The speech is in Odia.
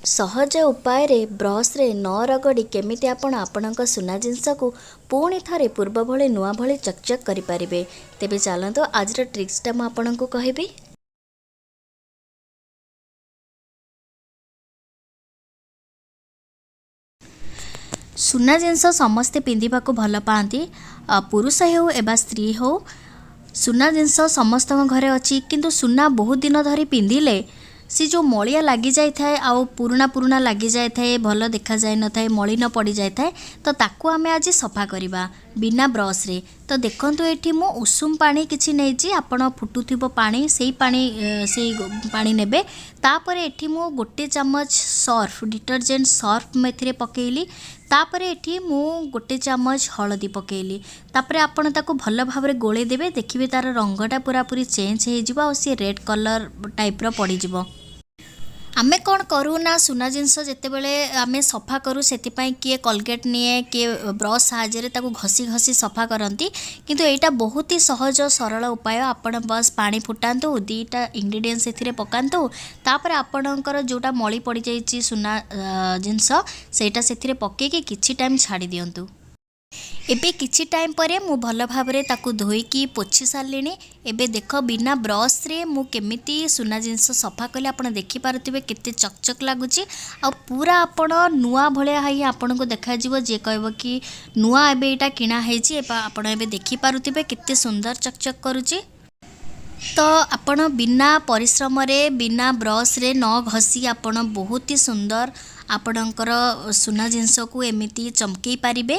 ସହଜ ଉପାୟରେ ବ୍ରସ୍ରେ ନ ରଗଡ଼ି କେମିତି ଆପଣ ଆପଣଙ୍କ ସୁନା ଜିନିଷକୁ ପୁଣି ଥରେ ପୂର୍ବ ଭଳି ନୂଆ ଭଳି ଚକଚକ୍ କରିପାରିବେ, ତେବେ ଚାଲନ୍ତୁ ଆଜିର ଟ୍ରିକ୍ସଟା ମୁଁ ଆପଣଙ୍କୁ କହିବି। ସୁନା ଜିନିଷ ସମସ୍ତେ ପିନ୍ଧିବାକୁ ଭଲ ପାଆନ୍ତି, ପୁରୁଷ ହେଉ ଏବା ସ୍ତ୍ରୀ ହେଉ। ସୁନା ଜିନିଷ ସମସ୍ତଙ୍କ ଘରେ ଅଛି, କିନ୍ତୁ ସୁନା ବହୁତ ଦିନ ଧରି ପିନ୍ଧିଲେ ସେ ଯେଉଁ ମଳିଆ ଲାଗିଯାଇଥାଏ ଆଉ ପୁରୁଣା ପୁରୁଣା ଲାଗିଯାଇଥାଏ, ଭଲ ଦେଖାଯାଇନଥାଏ, ମଳିନ ପଡ଼ିଯାଇଥାଏ। ତ ତାକୁ ଆମେ ଆଜି ସଫା କରିବା ବିନା ବ୍ରସ୍ରେ। ତ ଦେଖନ୍ତୁ, ଏଠି ମୁଁ ଉଷୁମ ପାଣି କିଛି ନେଇଛି। ଆପଣ ଫୁଟୁଥିବ ପାଣି, ସେଇ ପାଣି ନେବେ। ତାପରେ ଏଠି ମୁଁ ଗୋଟେ ଚାମଚ ସର୍ଫ, ଡିଟରଜେଣ୍ଟ ସର୍ଫ ମୁଁ ଏଥିରେ ପକାଇଲି। ତାପରେ ଏଠି ମୁଁ ଗୋଟେ ଚାମଚ ହଳଦୀ ପକାଇଲି। ତାପରେ ଆପଣ ତାକୁ ଭଲ ଭାବରେ ଗୋଳେଇ ଦେବେ। ଦେଖିବେ ତା'ର ରଙ୍ଗଟା ପୁରାପୁରି ଚେଞ୍ଜ ହେଇଯିବ ଆଉ ସିଏ ରେଡ଼୍ କଲର୍ ଟାଇପ୍ର ପଡ଼ିଯିବ। ଆମେ କ'ଣ କରୁ ନା, ସୁନା ଜିନିଷ ଯେତେବେଳେ ଆମେ ସଫା କରୁ, ସେଥିପାଇଁ କିଏ କଲଗେଟ୍ ନିଏ, କିଏ ବ୍ରସ୍ ସାହାଯ୍ୟରେ ତାକୁ ଘଷି ଘଷି ସଫା କରନ୍ତି। କିନ୍ତୁ ଏଇଟା ବହୁତ ହି ସହଜ ସରଳ ଉପାୟ। ଆପଣ ବାସ୍ ପାଣି ଫୁଟାନ୍ତୁ, 2ଟା ଇନଗ୍ରିଡ଼ିଏଣ୍ଟସ୍ ଏଥିରେ ପକାନ୍ତୁ। ତାପରେ ଆପଣଙ୍କର ଯେଉଁଟା ମଳି ପଡ଼ିଯାଇଛି ସୁନା ଜିନିଷ, ସେଇଟା ସେଥିରେ ପକାଇକି କିଛି ଟାଇମ୍ ଛାଡ଼ି ଦିଅନ୍ତୁ। ଏବେ କିଛି ଟାଇମ୍ ପରେ ମୁଁ ଭଲ ଭାବରେ ତାକୁ ଧୋଇକି ପୋଛି ସାରିଲିଣି। ଏବେ ଦେଖ, ବିନା ବ୍ରସ୍ରେ ମୁଁ କେମିତି ସୁନା ଜିନିଷ ସଫା କଲି। ଆପଣ ଦେଖିପାରୁଥିବେ କେତେ ଚକଚକ୍ ଲାଗୁଛି ଆଉ ପୁରା ଆପଣ ନୂଆ ଭଳିଆ ହେଇ ଆପଣଙ୍କୁ ଦେଖାଯିବ। ଯିଏ କହିବ କି ନୂଆ ଏବେ ଏଇଟା କିଣା ହେଇଛି। ଏବେ ଆପଣ ଏବେ ଦେଖିପାରୁଥିବେ କେତେ ସୁନ୍ଦର ଚକଚକ୍ କରୁଛି। ତ ଆପଣ ବିନା ପରିଶ୍ରମରେ, ବିନା ବ୍ରସ୍ରେ ନ ଘଷି ଆପଣ ବହୁତ ହି ସୁନ୍ଦର ଆପଣଙ୍କର ସୁନା ଜିନିଷକୁ ଏମିତି ଚମକେଇ ପାରିବେ।